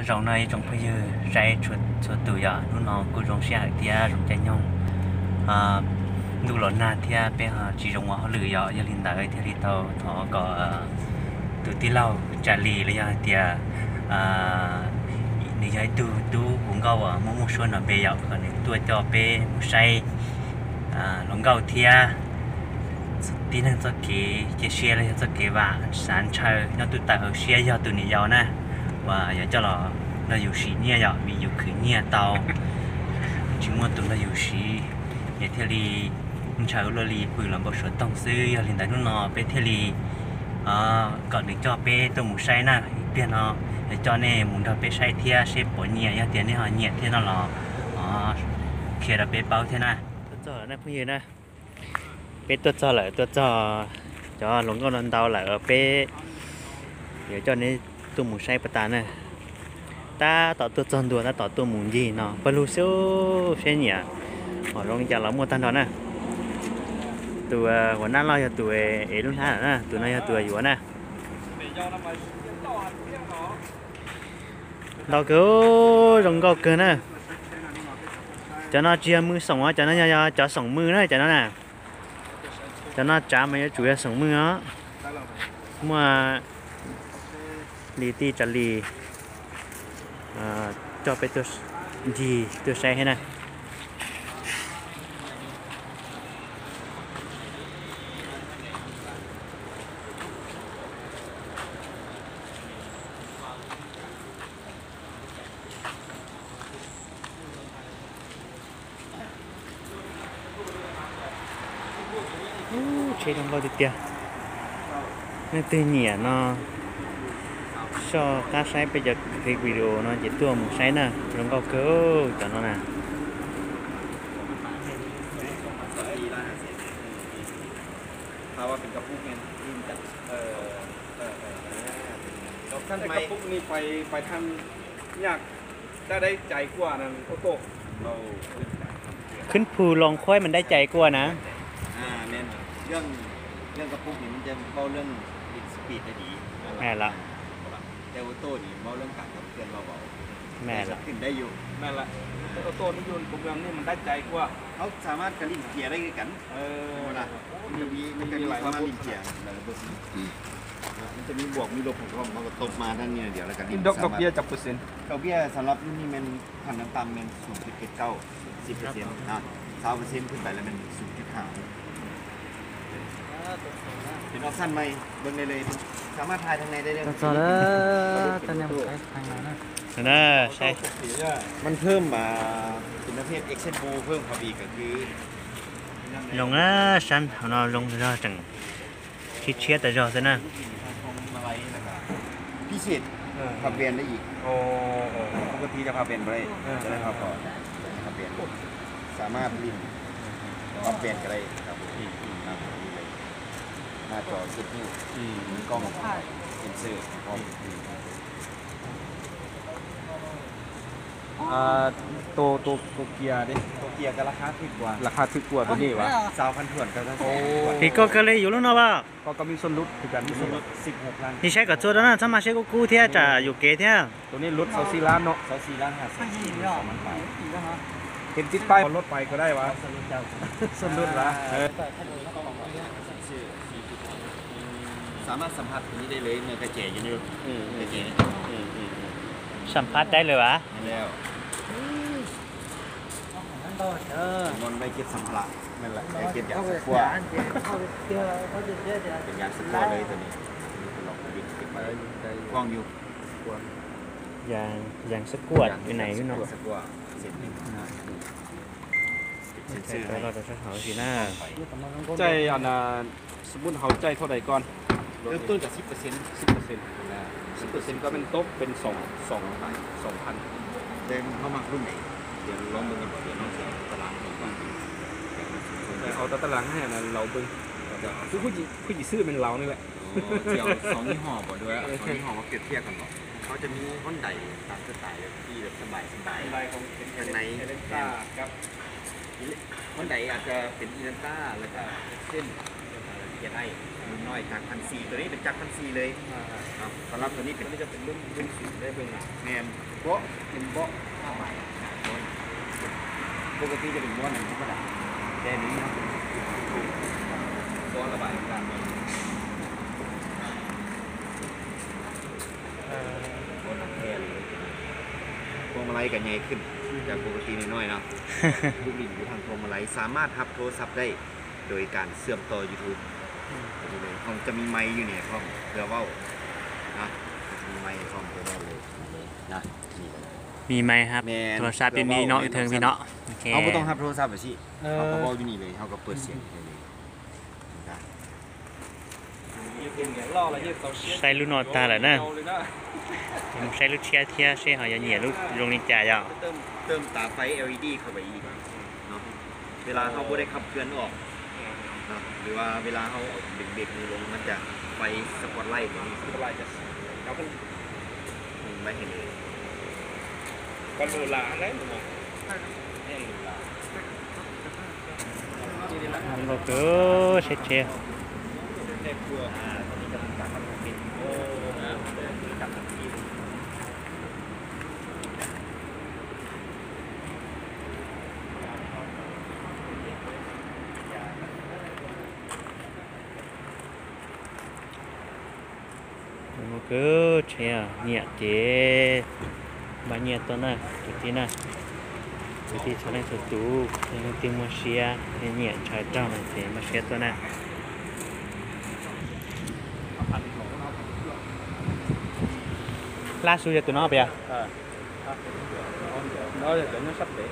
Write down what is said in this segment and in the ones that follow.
Rau anai rau pha yư rai chua, chua tu ya, lu no ku rau sia hơ tia, rau chai nhông. A, lu lo na tia, pe ha, chi rau wa ho lư ya, ya lin da, tia li tau, tho ko, a, tu ti lau, cha li, le ya tia, a, ni ya tu, tu, hung ga wa, mu mu shua na be ya, ko ni tua cho pe, mu sai, a, long gau tia. Ti năng cho ke, ke sia le cho ke wa, san chau, nho tu ta ho sia ya tu ni ya na. Wa ya cho lo, lo yu shi nia ya, mi yu khu nia tau. Chi mo tu lo yu shi, ya tia li, chau lo li, pu lo bo shuo tong su, ya lin da nu no, pe tia li, a, ko ni cho pe tu mu sai na, i pia no, ya cho ne mu do pe sai tia, se po nia, ya tia ne ho nia tia no lo. A, ke lo pe pau tia na. Cho na, pu yư na. ເປັດຕົວຈໍ້ລະ ຕົວຈໍ້ ຈໍ້ລົງກໍນອນເຕົາລະ ເປັດ ດຽວເຈົ້ານີ້ຕຸ້ມໝູໄຊປະຕານນະ ຕາຕໍ່ຕົວຈອນດັວ ຕາຕໍ່ຕຸ້ມໝູຢີເນາະ ປະລູຊິວເຊເນຍ ອອກລົງຈາກລາວມົວຕັນດອນນະ ຕົວຫົວໜ້າລາວຢູ່ຕົວເອລຸນຫ້ານະ ຕົວນັ້ນຢູ່ຕົວຢູ່ນະ. ລາວເກີ ລົງກໍເກີນນະ ຈະນອດເຈຍມືສອງ ຈະນອດ ຈະສອງມືນະ ຈະນອດນະ. ຈະນອດຈາມມາຢູ່ຈຸຍສອງມື້ເນາະ ເມື່ອລີຕີຈະລີ ເອີ ຈອດໄປຕົວດີ ຕົວໃສໃຫ້ນະ. ໂອ້ ເຊດອງເບົາຕິດເຕຍ ໃນຕື່ນຫຍຽນເນາະ ຊໍກາໄຊໄປຈາກຄລິບວິດີໂອເນາະ ເຈັດຕົວໝູໄຊນະ ລອງເບົາເກີ ຕອນນັ້ນນະ ຖ້າວ່າເປັນກະປຸກແມ່ນຕື່ມກັນ ເອີ ເອີ ເອີ ເປັນດອກຊັ້ນໃໝ່ ແຕ່ກະປຸກນີ້ໄປ ໄປທາງຍາກ ໄດ້ໃຈກວ່ານັ້ນ ໂອໂຕ້ ເຮົາ ຂຶ້ນພູລອງຄວາຍມັນໄດ້ໃຈກວ່ານະ. ອ່າ ແມ່ນ ເລື່ອງ ເລື່ອງກະປຸກນີ້ມັນຈະເວົ້າເລື່ອງລິນສະປີດໄດ້ດີ ແມ່ນລະ ແຕ່ໂອໂຕ້ນີ້ເວົ້າເລື່ອງການຂັບເຄື່ອນເບົາໆ ແມ່ນລະ ຂຶ້ນໄດ້ຢູ່ ແມ່ນລະ ໂອໂຕ້ນີ້ຢູ່ຕົວເມືອງນີ້ມັນໄດ້ໃຈກວ່າ ເຮົາສາມາດກະຫຼິ້ນເກຍໄດ້ຄືກັນ ເອີ ແມ່ນລະ ມັນກະມີ ມັນກະມີຄວາມຫຼິ້ນເກຍຫຼາຍເປີເຊັນ ມັນຈະມີບວກມີລົບຂອງເຂົາ ເຮົາກໍຕົບມາທາງນີ້ດຽວ ແລ້ວກໍຫຼິ້ນ ດອກ ດອກເບ້ຍຈັກເປີເຊັນ? ດອກເບ້ຍສຳລັບລຸ້ນນີ້ແມ່ນຂັ້ນຕ່ຳໆແມ່ນສູນຈຸດເຈັດເກົ້າ ສິບເປີເຊັນເນາະ ຊາວເປີເຊັນຂຶ້ນໄປແລ້ວແມ່ນສູນຈຸດຫ້າ ເປັນອອບຊັນໃໝ່ ເບິ່ງໄດ້ເລີຍ ສາມາດຖ່າຍທາງໃນໄດ້ເລີຍ ຕອນນີ້ມັນໄປທາງໃນນະ ໃຊ່ ມັນເພີ່ມມາ ເປັນປະເພດ Exit View ເພີ່ມເຂົ້າໄປອີກ ກໍຄື ລົງນະ ຊັ້ນເຮົາເນາະ ລົງເນາະ ຈັ່ງ ຊິເຊຍແຕ່ເຈົ້າຊັ້ນນະ ພິເສດ ເອີ ພັບແວ່ນໄດ້ອີກ ໂອ້ ໂອ້ ປົກກະຕິຈະພັບແວ່ນບໍ່ໄດ້ ເອີ ຈະໄດ້ພັບເບາະ ພັບແວ່ນ ສາມາດຫຼິ້ນ ພັບແວ່ນກໍໄດ້ ອືມ ອືມ ໜ້າຈໍເຈັດນິ້ວ ອືມ ມີກ້ອງເຊັນເຊີພ້ອມ ອືມ ອືມ ອ່າ ໂຕ ໂຕ ໂຕເກຍເດ້ ໂຕເກຍກໍລາຄາຖືກກວ່າ ລາຄາຖືກກວ່າໂຕນີ້ຫວາ ຊາວພັນຖ້ວນ ຊາວພັນ ໂອ້ ເກຍກໍເລີຍຢູ່ແລ້ວເນາະວ່າ ເຂົາກໍມີສ່ວນຫຼຸດຄືກັນ ມີສ່ວນຫຼຸດສິບຫົກລ້ານ ນີ້ໃຊ້ກໍໂຊດແລ້ວນະ ສາມາດໃຊ້ກູກູເທຍ ຈະຢູ່ເກເທຍ ໂຕນີ້ຫຼຸດຊາວສີ່ລ້ານເນາະ ຊາວສີ່ລ້ານຫ້າແສນ ເຫັນຕິດປ້າຍລົດໄປກໍໄດ້ຫວາ ສ່ວນຫຼຸດຫວາ ເອີ ສາມາດສຳຜັດຕົວນີ້ໄດ້ເລີຍ ເມື່ອກະແຈຢູ່ນີ້ ອືມ ກະແຈ ອືມ ອືມ ອືມ ສຳຜັດໄດ້ເລີຍຫວາ ແມ່ນແລ້ວ ມັນໄວ້ເກັບສຳພາລະ ແມ່ນລະ ໄວ້ເກັບຢາງສະກົວ ເປັນຢາງສະກົວເລີຍຕົວນີ້ ນີ້ເປັນລອກເກັບໄວ້ ກວ້າງຢູ່ ຢາງ ຢາງສະກວດຢູ່ໃນຢູ່ເນາະ ສະກົວ ເສັ້ນໜຶ່ງ ເຊັນເຊີໃຫ້ ໃຊ້ອັນນ່າ ສົມມຸດເຮົາໃຊ້ເທົ່າໃດກ່ອນ? ເລີ່ມຕົ້ນຈາກສິບເປີເຊັນ ສິບເປີເຊັນ ສິບເປີເຊັນກໍແມ່ນຕົກເປັນສອງ ສອງພັນ ສອງພັນ ແຕ່ເຮົາມັກລຸ້ນໃດ? ດຽວລອງເບິ່ງກັນ ດຽວລອງເອົາຕາລາງໃຫ້ເບິ່ງ ເອົາຕາຕາລາງໃຫ້ອັນນັ້ນລາວເບິ່ງ ຄືຜູ້ ຜູ້ຊິຊື້ແມ່ນລາວນີ້ແຫຼະ ໂອ້ ຊິເອົາສອງຍີ່ຫໍ້ບໍ່ ຫຼືວ່າເອົາສອງຍີ່ຫໍ້ມາປຽບທຽບກັນບໍ່? ເຂົາຈະມີຮອນໄດຕາມສະໄຕແບບທີ່ແບບສະບາຍໆ ຮອນໄດຂອງເປັນ ທາງໃນ ເອເລັກຕ້າ ແມ່ນ ກັບ ຮອນໄດອາດຈະເປັນອີແລນຕ້າ ແລ້ວກະເອັກເຊັນ ເອີ ທີໄອ ອືມ ນ້ອຍ ຈັກພັນສີ່ ໂຕນີ້ເປັນຈັກພັນສີ່ເລີຍ ອ່າ ເນາະ. ສຳລັບໂຕນີ້ເປັນ ໂຕນີ້ຈະເປັນລຸ້ນ ລຸ້ນສູງເລີຍເບິ່ງນະ ແມ່ນ ເບາະເປັນເບາະຜ້າໃບ ໂອ້ຍ ປົກກະຕິຈະເປັນເບາະໜັງທຳມະດາ ແຕ່ນີ້ເນາະ ເປັນເບາະລະບາຍອາກາດ ເອີ ເບາະໜັງແທ້ເລີຍ. ພວງມາໄລກໍໃຫຍ່ຂຶ້ນ ອືມ ຈາກປົກກະຕິນ້ອຍໆເນາະ ລູກຫຼິ້ນຢູ່ທາງພວງມາໄລ ສາມາດຮັບໂທລະສັບໄດ້ ໂດຍການເຊື່ອມຕໍ່ຢູທູບ ອືມ ເຮົາຈະມີໄມຢູ່ນີ້ພ້ອມເພື່ອເວົ້ານະ ມີໄມພ້ອມເພື່ອເວົ້າເລີຍນະ ນີ້ເລີຍ ມີໄມຮັບ ແມ່ນ ໂທລະສັບຢູ່ນີ້ເນາະ ເທິງພີ້ເນາະ ໂອເຄ ເຮົາບໍ່ຕ້ອງຮັບໂທລະສັບແບບຊີ້ ເອີ ເຮົາກໍເວົ້າຢູ່ນີ້ເລີຍ ເຮົາກໍເປີດສຽງໃຫ້ເລີຍນະ. ໃສ່ລຸ້ນອອນຕາແລ້ວນະ ໃສ່ລຸ້ນເຊຍເຊຍ ເຮົາຢ່າຫງຽລຸ້ນລົງນິນຈາເຈົ້າ ເຕີມ ເຕີມຕາໄຟ ແອລອີດີ ເຂົ້າໄປອີກເນາະ. ເວລາເຮົາບໍ່ໄດ້ຂັບເຄື່ອນອອກເນາະ ຫຼືວ່າເວລາເຮົາເອົາດຶງເບຣກມືລົງ ມັນຈະໄຟສະປອດໄລຕົວນີ້ ສະປອດໄລຈະ ເຮົາເບິ່ງໄວ້ໃຫ້ເລີຍ ກໍເລີລາຫັ້ນແຫຼະ ແມ່ນເລີລາ ມັນບໍ່ເກີດເຊັດເຊຍ. ແມ່ຄົວ ອ່າ ຕອນນີ້ກຳລັງຈັດທຳເປັນ ໂອ້ ອ່າ ຈັດທຳທີ່ Một cứ chia nhẹ chế. Bao nhiêu tôi nè, tôi tí nè. Tôi tí cho nên tôi tú, tôi tí mua xe, nhẹ nhẹ trái trong này thì mua xe tôi nè. Lá su cho tụi nó bây giờ. Ờ. Nó là tụi nó sắp để.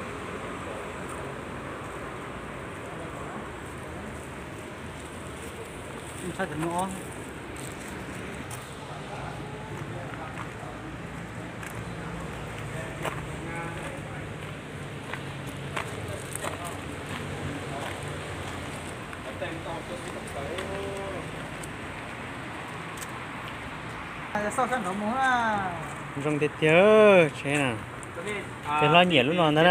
Sắp để nó. 用的地儿，天啊！这老年路上的呢。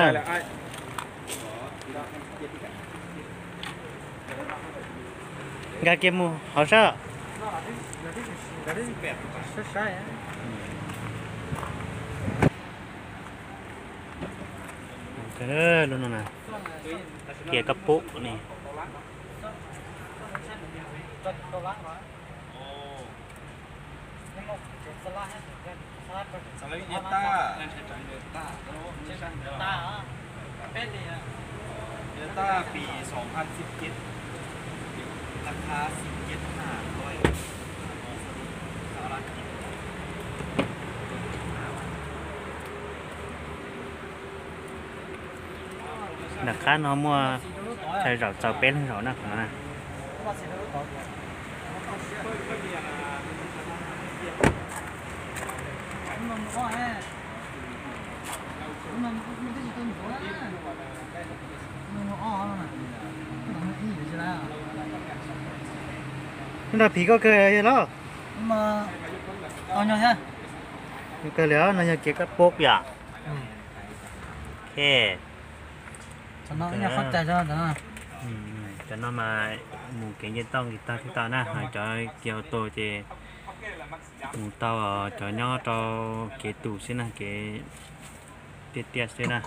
Gà kia mù hảo sợ. Ơ, luôn rồi nè. Kia cấp bộ nè. ສະຫະລັດ ເດລຕ້າ ເດລຕ້າ ເດລຕ້າ ເດລຕ້າ ປີສອງພັນສິບເຈັດ ລາຄາສິບເຈັດຫ້າຮ້ອຍ ສະຫະລັດ Nà khá nó mua thầy rau cháu bé lên rau nè, nó nè. Nó là phí có kê hay lo? Mà tao nhau nhá. Cái lửa nó như kia cắt bốc vậy. ເຄ ຈະເນາະ ເອີ ເຂົ້າໃຈເຈົ້າເນາະ ອືມ ຈະເນາະ ມາໝູ່ເກຍເຢັນຕ້ອງກິນຕາຄືເກົ່ານະ ຫາຈອຍກຽວໂຕເຈ ໝູ່ເຕົ່າ ເອົາຈອຍຍໍ່ເຕົ່າເກຕູ່ຊີ້ນະ ເກຕຽດໆຊີ້ນະ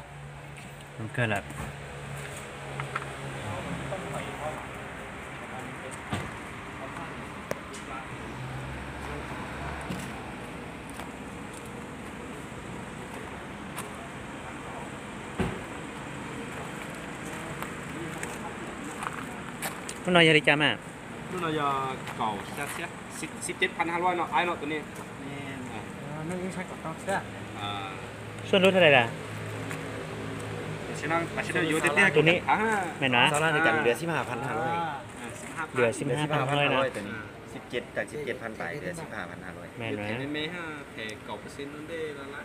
ມັນເກີດລະ. ມັນນ້ອຍເທົ່າໃດຈ້າແມ່? ມັນນ້ອຍເກົ້າ ສິບ ສິບເຈັດພັນຫ້າຮ້ອຍເນາະ ອ້າຍເນາະ ໂຕນີ້. ແມ່ນ ເອີ ມັນຍັງໃຊ້ກະຕ້ອງເຊືອກ ສ່ວນຫຼຸດເທົ່າໃດລະ? ໂຕນີ້ແມ່ນຫວາ? ເຫຼືອສິບຫ້າພັນຫ້າຮ້ອຍ ເຫຼືອສິບຫ້າພັນຫ້າຮ້ອຍນະ ໂຕນີ້. ສິບເຈັດ ຈາກສິບເຈັດພັນປາຍ ເຫຼືອສິບຫ້າພັນຫ້າຮ້ອຍ ແມ່ນຫວາ? ແທ້ ເກົ້າເປີເຊັນນັ້ນເດ້ລະລະ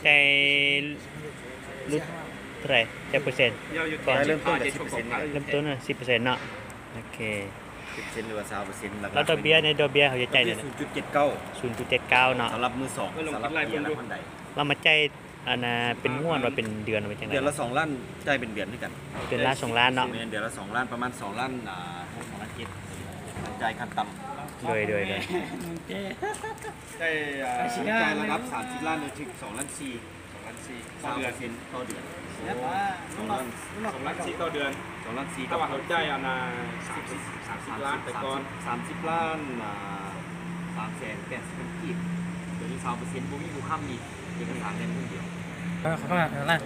ໃຈຫຼຸດເທົ່າໃດ ຈັກເປີເຊັນ? ເລີ່ມຕົ້ນແຕ່ສິບເປີເຊັນ ເລີ່ມຕົ້ນສິບເປີເຊັນເນາະ. ໂອເຄ ສິບເປີເຊັນ ຫຼືວ່າຊາວເປີເຊັນ ແລ້ວດອກເບ້ຍໃນ ດອກເບ້ຍເຂົາຈະຈ່າຍ ສູນຈຸດເຈັດເກົ້າ ສູນຈຸດເຈັດເກົ້າເນາະ ສຳລັບມືສອງ ສຳລັບເບັຍລະຄັນໃດ ລະມາຈ່າຍ ອັນນ່າ ເປັນງວດ ວ່າເປັນເດືອນ ວ່າຈັ່ງໃດ? ເດືອນລະສອງລ້ານ ຈ່າຍເປັນເດືອນຄືກັນ. ເດືອນລະສອງລ້ານເນາະ? ແມ່ນ ເດືອນລະສອງລ້ານ ປະມານສອງລ້ານ ອ່າ ຫົກ ສອງລ້ານເຈັດ ຈ່າຍຂັ້ນຕ່ຳ ໂດຍ ໂດຍ ໂດຍ ໄດ້ ອ່າ ການລະດັບສາມສິບລ້ານ ໄດ້ເຖິງສອງລ້ານສີ່ ສອງລ້ານສີ່ ສາມເປີເຊັນຕໍ່ເດືອນ ສອງລ້ານ ສອງລ້ານສີ່ຕໍ່ເດືອນ ສອງລ້ານສີ່ ຖ້າວ່າເຮົາຈ່າຍອັນນ່າ ສາມສິບ ສາມສິບລ້ານໄປກ່ອນ ສາມສິບລ້ານ ອ່າ ສາມແສນແປດສິບພັນກີບ ດຽວນີ້ ຊາວເປີເຊັນ ບໍ່ມີຜູ້ຄ້ຳນີ້ ເອກະສານແມ່ນຜູ້ດຽວ. Ờ, không phải là.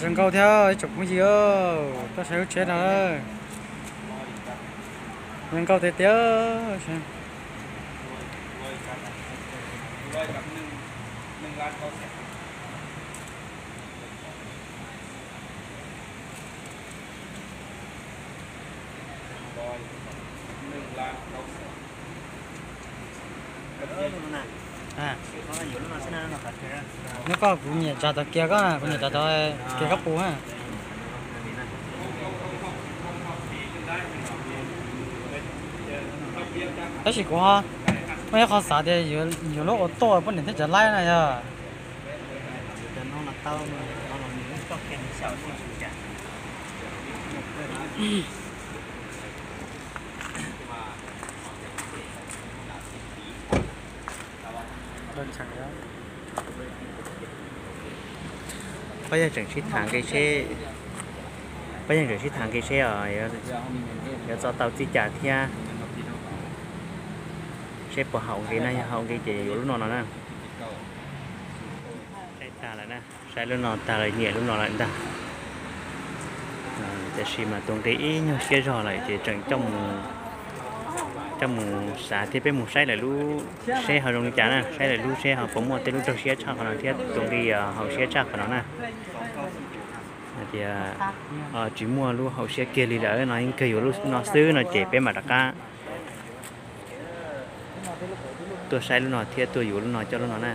Dừng câu theo, chụp cái gì ơ? Tao sẽ chết rồi. Dừng câu tiếp theo. ອ່າ ແລ້ວກໍກູເໜຍຈາກຕະກຽວກໍ ກູເໜຍຈາກຕະກຽວກັບປູຮະ ແລ້ວຊິກູຮະ ມັນເຮັດຄວາມສາດເດ ຢູ່ ຢູ່ໂລກໂອໂຕ້ ພວກນີ້ຈະໄລ່ນະ ເອີ. ပະຍັງຈັ່ງຊິຖາມເກເຊ ປະຍັງຈັ່ງຊິຖາມເກເຊ ເອີ ດຽວ ດຽວຈະເຕົາຈິຈາເທຍ ເຊປະເຮົາເກນະ ເຮົາເກເຈຢູ່ລຸນອນນະ ໃຊ້ຕາລະນະ. ໃຊ້ລຸ້ນນ້ອງຕາລະເນຍ ລຸ້ນນ້ອງລະດາ ເອີ ຈະຊິມາຕົງເຕອີ່ຍູເຊຍຈໍລະເຈ ຈັ່ງເຈົ້າໝູ ເຈົ້າໝູສາເທເປໝູໄຊລະລູເຊເຮົາລົງຈານະ ໄຊລະລູເຊເຮົາປະໂມດເຕລູເຈົ້າເຊຍຊາກຂອງເຮົາເທຍຕົງເຕເຮົາເຊຍຊາກຂອງເຮົານະ ອາເຈ ເອີ ຈິມົວລູເຮົາເຊຍເກລີລະເອີ ນ້ອງເກຍຢູ່ລຸ້ນນ້ອງຊື້ເນາະເຈເປມາຕະກາ ຕົວໃຊ້ລຸ້ນນ້ອງເທຍຕົວຢູ່ລຸ້ນນ້ອງເຈົ້າລຸ້ນນ້ອງນະ.